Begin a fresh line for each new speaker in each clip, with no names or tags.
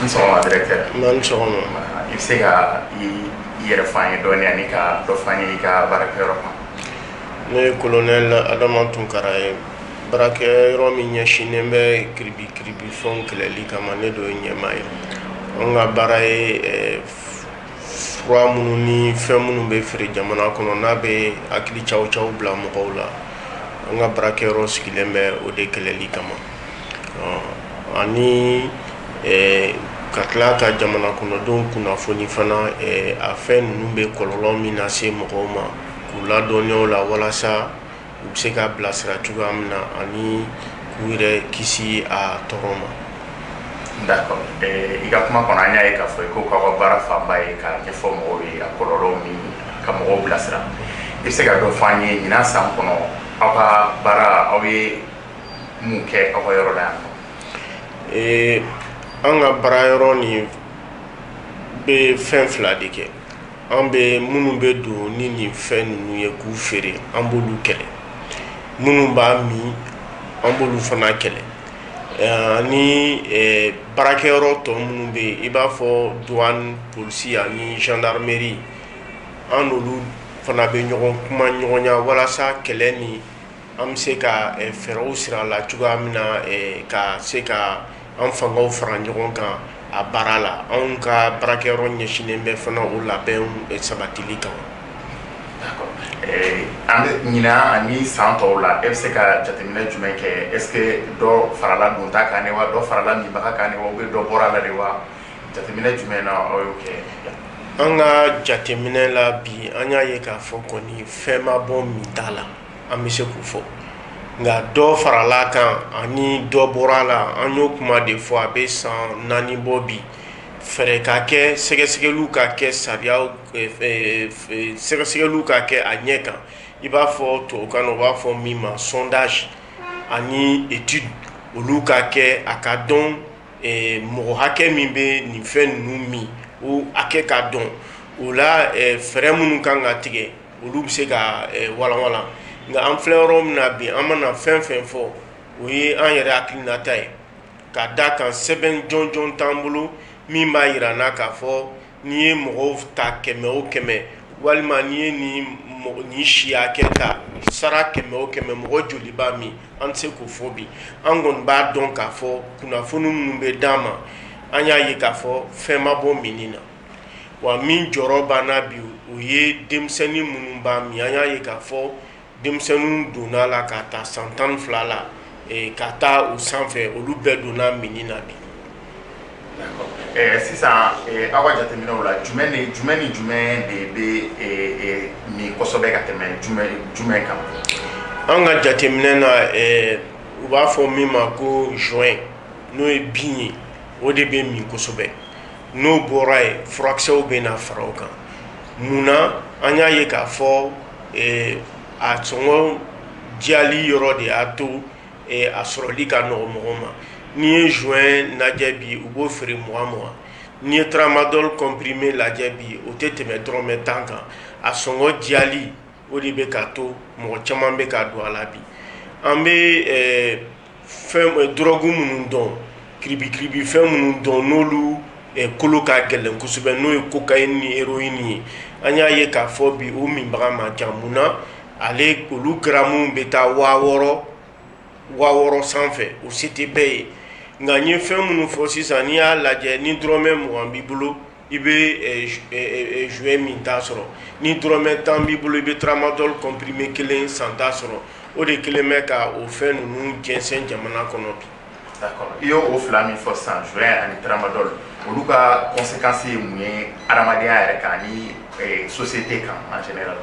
N sɔgɔma, directeur.
N ni sɔgɔma.
I bɛ se ka i yɛrɛ fɔ an ye dɔɔni ani ka dɔ fɔ an ye i ka baarakɛyɔrɔ kan?
Ne ye colonel Adama Tunkara ye. Baarakɛyɔrɔ min ɲɛsinnen bɛ kiribi kiribi fɛnw kɛlɛli kama, ne de ye ɲɛmaa ye. An ka baara ye fura minnu ni fɛn minnu bɛ feere jamana kɔnɔ, n'a bɛ hakili caw caw bila mɔgɔw la, an ka baarakɛyɔrɔ sigilen bɛ o de kɛlɛli kama, ani ka tila ka jamana kɔnɔdenw kunnafoni fana, a fɛn ninnu bɛ kɔlɔlɔ min lase mɔgɔw ma, k'u ladɔnniya o la, walasa u bɛ se ka bilasira cogoya min na ani k'u yɛrɛ kisi a tɔɔrɔ ma.
D'accord. I ka kuma kɔnɔ, an y'a ye k'a fɔ i ko k'aw ka baara fanba ye ka ɲɛfɔ mɔgɔw ye a kɔlɔlɔw ni ka mɔgɔw bilasira. I bɛ se ka dɔ fɔ an ye, ɲinan san kɔnɔ, aw ka baara, aw ye mun kɛ aw ka yɔrɔ la yan nɔ?
An ka baara yɔrɔ nin bɛ fɛn fila de kɛ. An bɛ minnu bɛ don ni nin fɛn ninnu ye k'u feere, an b'olu kɛlɛ. Minnu b'a min, an b'olu fana kɛlɛ. Ani baarakɛyɔrɔ tɔ minnu bɛ yen, i b'a fɔ douane, polisi ani gendarmerie, an n'olu fana bɛ ɲɔgɔn kuma ɲɔgɔnya walasa kɛlɛ ni an bɛ se ka fɛɛrɛw sira a la cogoya min na, ka se ka an fangaw fara ɲɔgɔn kan a baara la. Anw ka baarakɛyɔrɔ ɲɛsinnen bɛ fana o labɛnw sabatili kan.
An bɛ ɲinan ani san tɔw la, e bɛ se ka jateminɛ jumɛn kɛ? Est ce que dɔ farala donta kan de wa, dɔ farala minbaga kan de wa, ou bien dɔ bɔra a la de wa? Jateminɛ jumɛn na aw y'o kɛ?
An ka jateminɛ la bi, an y'a ye k'a fɔ kɔni fɛn ma bɔ min t'a la, an bɛ se k'o fɔ. Nka dɔ farala kan ani dɔ bɔra a la, an y'o kuma de fɔ a bɛ san 4 bɔ bi. Fɛɛrɛ ka kɛ, sɛgɛsɛgɛliw ka kɛ, sariya sɛgɛsɛgɛliw ka kɛ a ɲɛ kan, i b'a fɔ tubabukan na u b'a fɔ min ma sondage ani étude, olu ka kɛ, a ka dɔn mɔgɔ hakɛ min bɛ nin fɛn ninnu min, o hakɛ ka dɔn. O la, fɛɛrɛ minnu kan ka tigɛ, olu bɛ se ka walanwalan. Nka an filɛ yɔrɔ min na bi, an mana fɛn fɛn fɔ, o ye an yɛrɛ hakilinata ye, ka da kan sɛbɛn jɔnjɔn t'an bolo min b'a jira n na k'a fɔ n'i ye mɔgɔw ta 100 o 100, walima n'i ye nin si hakɛ ta, sara 100 o 100, mɔgɔ joli b'a min, an tɛ se k'o fɔ bi. An kɔni b'a dɔn k'a fɔ kunnafoni minnu bɛ d'an ma, an y'a ye k'a fɔ fɛn ma bɔ minni na. Wa min jɔyɔrɔ b'an na bi, o ye denmisɛnnin minnu b'a min. An y'a ye k'a fɔ denmisɛnninw donna la ka taa san 12 la ka taa o sanfɛ, olu bɛɛ donna minni na bi.
Sisan, aw ka jateminɛw la, jumɛn ni jumɛn ni jumɛn de bɛ min kosɛbɛ ka tɛmɛ jumɛn jumɛn kan?
An ka jateminɛ na, u b'a fɔ min ma ko joint, n'o ye bin ye, o de bɛ min kosɛbɛ. N'o bɔra yen, furakisɛw bɛ na fara o kan. Munna? An y'a ye k'a fɔ a sɔngɔ diyali yɔrɔ de y'a to a sɔrɔli ka nɔgɔ mɔgɔ ma. N'i ye joint lajɛ bi, u b'o feere 20 20. N'i ye tramadol comprimé lajɛ bi, o tɛ tɛmɛ dɔrɔmɛ 10 kan. A sɔngɔ diyali, o de bɛ k'a to mɔgɔ caman bɛ ka don a la bi. An bɛ fɛn drogue minnu dɔn, kiribikiribi fɛn minnu dɔn, n'olu kolo ka gɛlɛn kosɛbɛ, n'o ye cocaïne ni héroïne ye, an y'a ye k'a fɔ bi o minbaga man ca. Mun na? Ale olu garamuw bɛ taa 6000, 6000 sanfɛ, o se tɛ bɛɛ ye. Nka n ye fɛn minnu fɔ sisan, n'i y'a lajɛ, ni dɔrɔmɛ 20 b'i bolo, i bɛ joint min ta sɔrɔ. Ni dɔrɔmɛ 10 b'i bolo, i bɛ tramadol comprimé kelen san ta sɔrɔ. O de kelen bɛ ka o fɛn ninnu jɛnsɛn jamana kɔnɔ bi.
D'accord. I y'o o fila min fɔ sisan, joint ani tramadol, olu ka conséquence ye mun ye adamadenya yɛrɛ kan ani société kan en général?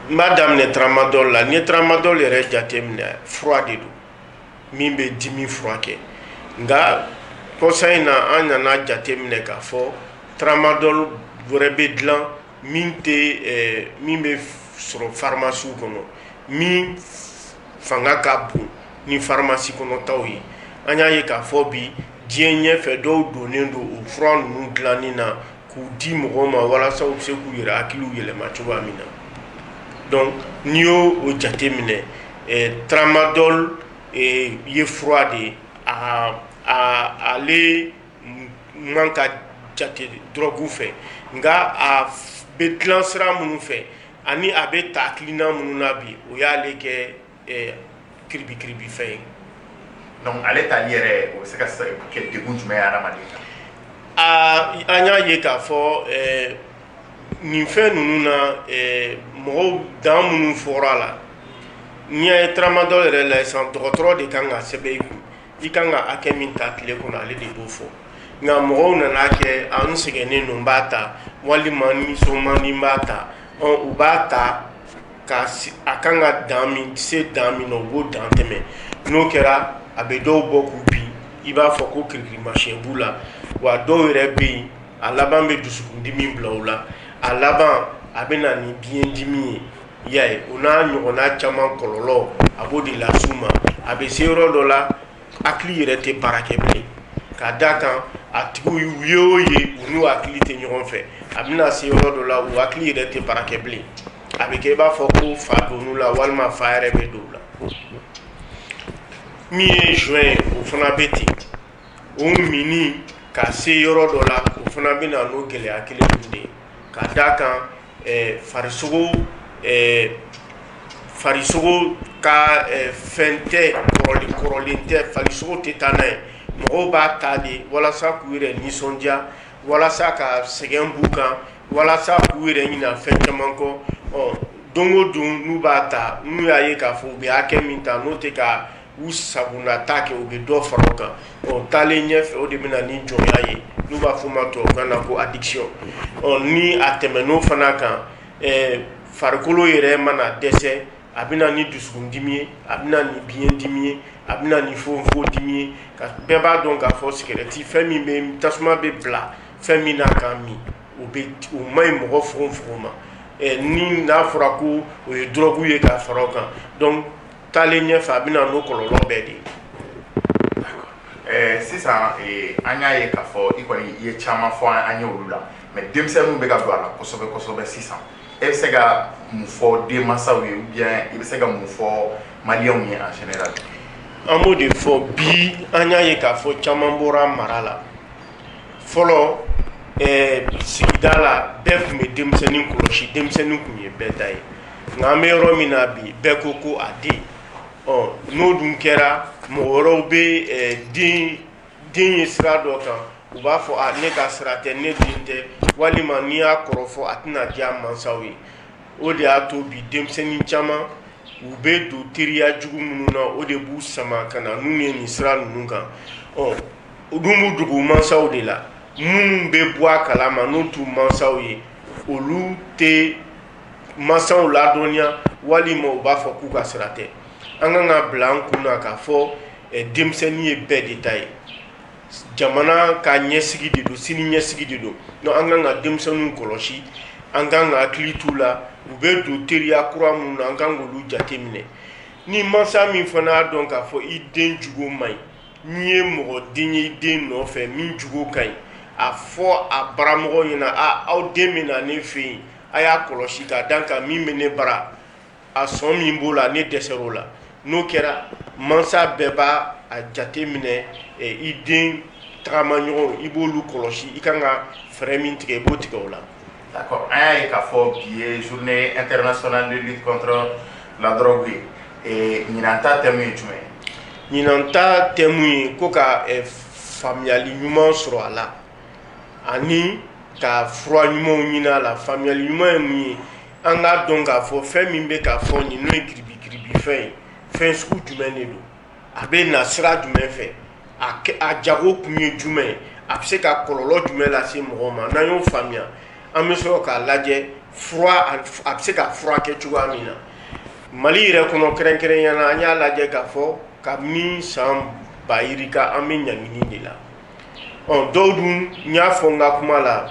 N b'a daminɛ tramadol la. N'i ye tramadol yɛrɛ jateminɛ, fura de don min bɛ dimi furakɛ. Nka kɔsa in na, an nana jateminɛ k'a fɔ tramadol wɛrɛ bɛ dilan min tɛ min bɛ sɔrɔ pharmacie kɔnɔ, min fanga ka bon ni pharmacie kɔnɔtaw ye. An y'a ye k'a fɔ bi, diɲɛ ɲɛfɛ, dɔw donnen don o fura ninnu dilanni na k'u di mɔgɔw ma walasa u bɛ se k'u yɛrɛ hakiliw yɛlɛma cogoya min na. Donc n'i y'o o jateminɛ, tramadol ye fura de ye. A ale man ka jate dɔrɔgu fɛ, nka a bɛ dilan sira minnu fɛ ani a bɛ ta hakilina minnu na bi, o y'ale kɛ kiribikiribi fɛn ye.
Donc ale tali yɛrɛ, o bɛ se ka kɛ degun jumɛn ye hadamaden kan?
Aa, an y'a ye k'a fɔ nin fɛn ninnu na, mɔgɔw dan minnu fɔra a la, n'i y'a ye tramadol yɛrɛ la sisan, dɔgɔtɔrɔ de kan ka sɛbɛn i kun, i kan ka hakɛ min ta tile kɔnɔ, ale de b'o fɔ. Nka mɔgɔw nana kɛ an sɛgɛnnen don, n b'a ta, walima nisɔn man di, n b'a ta. U b'a ta ka a kan ka dan min se dan min na, u b'o dan tɛmɛ. N'o kɛra, a bɛ dɔw bɔ k'u bin, i b'a fɔ ko kirikirimasiyɛn b'u la. Wa dɔw yɛrɛ bɛ yen, a laban bɛ dusukundimi bila u la, a laban a bɛ na ni biyɛndimi ye. I y'a ye, o n'a ɲɔgɔnna caman kɔlɔlɔ a b'o de las'u ma. A bɛ se yɔrɔ dɔ la, hakili yɛrɛ tɛ baara kɛ bilen, ka d'a kan a tigiw u ye o ye, u n'u hakili tɛ ɲɔgɔn fɛ. A bɛna se yɔrɔ dɔ la, u hakili yɛrɛ tɛ baara kɛ bilen, a bɛ kɛ i b'a fɔ ko fa donn'u la, walima fa yɛrɛ bɛ don u la. Min ye joint ye, o fana bɛ ten. O minni ka se yɔrɔ dɔ la, o fana bɛ na n'o gɛlɛya kelen de ye, ka d'a kan farisogo ka fɛn tɛ kɔrɔlen, kɔrɔlen tɛ, farisogo tɛ taa n'a ye. Mɔgɔw b'a ta de walasa k'u yɛrɛ nisɔndiya, walasa ka sɛgɛn b'u kan, walasa k'u yɛrɛ ɲina fɛn caman kɔ. Ɔ, don o don n'u b'a ta, n'u y'a ye k'a fɔ u bɛ hakɛ min ta, n'o tɛ ka u sagonata kɛ, u bɛ dɔ fara o kan. Ɔ, taalen ɲɛfɛ, o de bɛ na ni jɔnya ye, n'u b'a fɔ o ma tubabukan na ko addiction. Ɔ, ni a tɛmɛn'o fana kan, farikolo yɛrɛ mana dɛsɛ, a bɛ na ni dusukundimi ye, a bɛ na ni biyɛndimi ye, a bɛ na ni fogonfogon dimi ye. Ka bɛɛ b'a dɔn k'a fɔ sigɛrɛti, fɛn min bɛ tasuma bɛ bila fɛn min na k'a min, o bɛ o man ɲi mɔgɔ fogonfogon ma. Ni n'a fɔra ko o ye dɔrɔgu ye ka fara o kan, donc taalen ɲɛfɛ, a bɛ na n'o kɔlɔlɔ bɛɛ de ye.
Sisan an y'a ye k'a fɔ i kɔni i ye caman fɔ an ye olu la, mais denmisɛnninw bɛ ka don a la kosɛbɛ kosɛbɛ sisan. E bɛ se ka mun fɔ denmansaw ye, ou bien i bɛ se ka mun fɔ maliyɛnw ye en général?
An b'o de fɔ bi. An y'a ye k'a fɔ caman bɔra mara la. Fɔlɔ, sigida la, bɛɛ tun bɛ denmisɛnnin kɔlɔsi, denmisɛnnin tun ye bɛɛ ta ye. Nka an bɛ yɔrɔ min na bi, bɛɛ ko ko a den. Ɔ, n'o dun kɛra, mɔgɔ wɛrɛw bɛ den den ye sira dɔ kan, u b'a fɔ a ne ka sira tɛ, ne den tɛ, walima n'i y'a kɔrɔfɔ, a tɛna diya mansaw ye. O de y'a to bi denmisɛnnin caman u bɛ don teriya jugu minnu na, o de b'u sama ka na n'u ye nin sira ninnu kan. Ɔ, u dun b'u dogo mansaw de la. Minnu bɛ bɔ a kalama, n'o t'u mansaw ye, olu tɛ mansaw ladɔnniya, walima u b'a fɔ k'u ka sira tɛ. An kan ka bila an kun na k'a fɔ denmisɛnnin ye bɛɛ de ta ye, jamana ka ɲɛsigi de don, sini ɲɛsigi de don. Donc an kan ka denmisɛnninw kɔlɔsi, an kan ka hakili t'u la. U bɛ don teriya kura minnu na, an kan k'olu jate minɛ. Ni mansa min fana y'a dɔn k'a fɔ i den jugu man ɲi, n'i ye mɔgɔ den ye i den nɔfɛ min jugu ka ɲi, a fɔ a baramɔgɔw ɲɛna: a aw den bɛ na ne fɛ yen, a y'a kɔlɔsi, k'a dan kan min bɛ ne bara, a sɔn min b'o la, ne dɛsɛr'o la. N'o kɛra, mansa bɛɛ b'a a jate minɛ, i den tagamaɲɔgɔnw, i b'olu kɔlɔsi, i kan ka fɛɛrɛ min tigɛ, i b'o tigɛ o la.
D'accord. An y'a ye k'a fɔ bi ye journée internationale de lutte contre la drogue ye. Ɲinan ta thème ye jumɛn
ye? Ɲinan ta thème ye ko ka faamuyali ɲuman sɔrɔ a la ani ka fura ɲumanw ɲini a la. Faamuyali ɲuman ye mun ye? An k'a dɔn k'a fɔ fɛn min bɛ k'a fɔ nin, n'o ye kiribikiribi fɛn ye, fɛn sugu jumɛn de don, a bɛ na sira jumɛn fɛ, a jago kun ye jumɛn ye, a bɛ se ka kɔlɔlɔ jumɛn lase mɔgɔ ma. N'an y'o faamuya, an bɛ sɔrɔ k'a lajɛ fura, a bɛ se ka furakɛ cogoya min na Mali yɛrɛ kɔnɔ. Kɛrɛnkɛrɛnya na, an y'a lajɛ k'a fɔ kabini san ba yirika, an bɛ ɲangini de la. Ɔ, dɔw dun, n y'a fɔ n ka kuma la,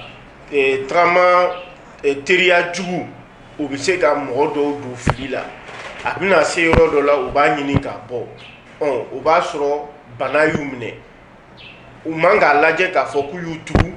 tagama teriya jugu, o bɛ se ka mɔgɔ dɔw don fili la. A bɛna se yɔrɔ dɔ la, u b'a ɲini ka bɔ. Ɔ, o b'a sɔrɔ bana y'u minɛ. U man k'a lajɛ k'a fɔ k'u y'u tugu,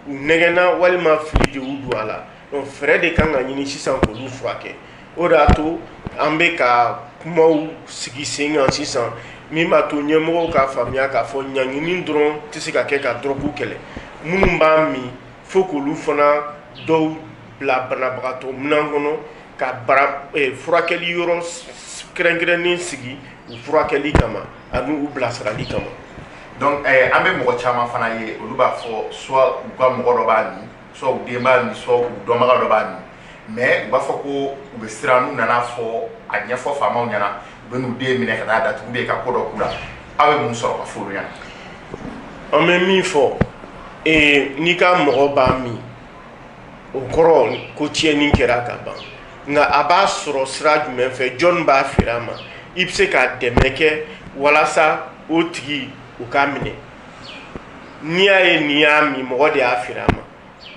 u nɛgɛnna, walima fili de y'u don a la. Donc fɛɛrɛ de kan ka ɲini sisan k'olu furakɛ. O de y'a to an bɛ ka kumaw sigi sen kan sisan, min b'a to ɲɛmɔgɔw k'a faamuya k'a fɔ ɲangini dɔrɔn tɛ se ka kɛ ka dɔrɔgu kɛlɛ. Minnu b'a min, fo k'olu fana dɔw bila banabagatɔ minɛn kɔnɔ ka furakɛli yɔrɔ kɛrɛnkɛrɛnnen sigi u furakɛli kama ani u bilasirali kama.
Donc an bɛ mɔgɔ caman fana ye, olu b'a fɔ soit u ka mɔgɔ dɔ b'a min, soit u den b'a min, soit u dɔnbaga dɔ b'a min, mais u b'a fɔ ko u bɛ siran, n'u nana fɔ a ɲɛfɔ faamaw ɲɛna, u bɛ n'u den minɛ ka taa datugu bɛ ka ko dɔ k'u la. Aw bɛ mun sɔrɔ ka fɔ olu ɲɛna?
An bɛ min fɔ, n'i ka mɔgɔ b'a min, o kɔrɔ ko tiɲɛni kɛra ka ban. Nka a b'a sɔrɔ sira jumɛn fɛ, jɔnni b'a feere a ma, i bɛ se ka dɛmɛ kɛ walasa o tigi u k'a minɛ. N'i y'a ye nin y'a min, mɔgɔ de y'a feere a ma.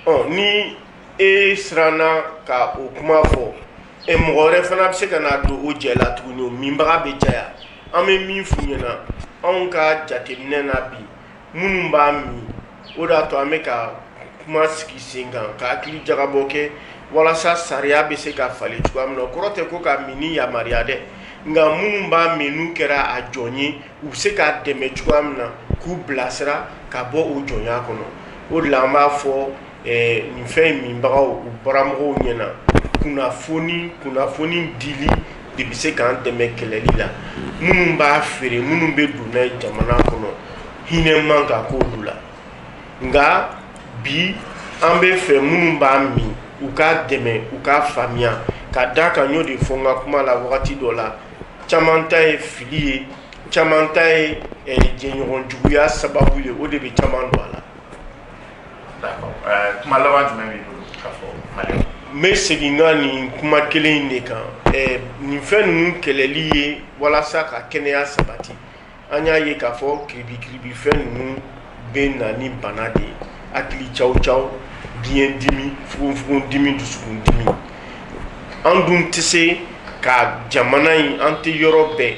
Ɔ ni e siranna ka o kuma fɔ, mɔgɔ wɛrɛ fana bɛ se ka na don o jɛ la tuguni, o minbaga bɛ caya. An bɛ min f'u ɲɛna, anw ka jateminɛ na bi, minnu b'a min, o de y'a to an bɛ ka kuma sigi sen kan ka hakili jagabɔ kɛ walasa sariya bɛ se ka falen cogoya min na. O kɔrɔ tɛ ko ka minni yamaruya dɛ, nka minnu b'a min, n'u kɛra a jɔn ye, u bɛ se k'a dɛmɛ cogoya min na k'u bilasira ka bɔ o jɔnya kɔnɔ. O de la an b'a fɔ nin fɛn in minbagaw, u baramɔgɔw ɲɛna, kunnafoni dili de bɛ se k'an dɛmɛ kɛlɛli la. Minnu b'a feere, minnu bɛ don n'a ye jamana kɔnɔ, hinɛ man ka k'olu la. Nka bi an bɛ fɛ minnu b'a min, u k'a dɛmɛ, u k'a faamuya, ka da kan. N y'o de fɔ n ka kuma la wagati dɔ la, caman ta ye fili ye, caman ta ye jɛɲɔgɔn juguya sababu ye, o de bɛ caman don a la.
D'accord. Kuma laban jumɛn b'i bolo k'a fɔ Maliyɛnw?
N bɛ segin n ka nin kuma kelen in de kan. Nin fɛn ninnu kɛlɛli ye walasa ka kɛnɛya sabati. An y'a ye k'a fɔ kiribikiribi fɛn ninnu bɛ na ni bana de ye: hakili caw caw, biɲɛ dimi, fogonfogon dimi, dusukun dimi. An dun tɛ se ka jamana in, an tɛ yɔrɔ bɛɛ.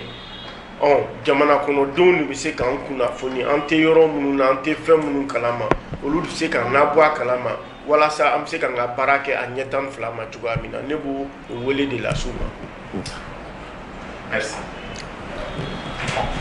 Ɔ jamana kɔnɔdenw de bɛ se k'an kunnafoni, an tɛ yɔrɔ minnu na, an tɛ fɛn minnu kalama, olu bɛ se k'an nabɔ a kalama walasa an bɛ se k'an ka baara kɛ a ɲɛ 12 ma cogoya min na. Ne b'o o wele de lase u ma.
Merci.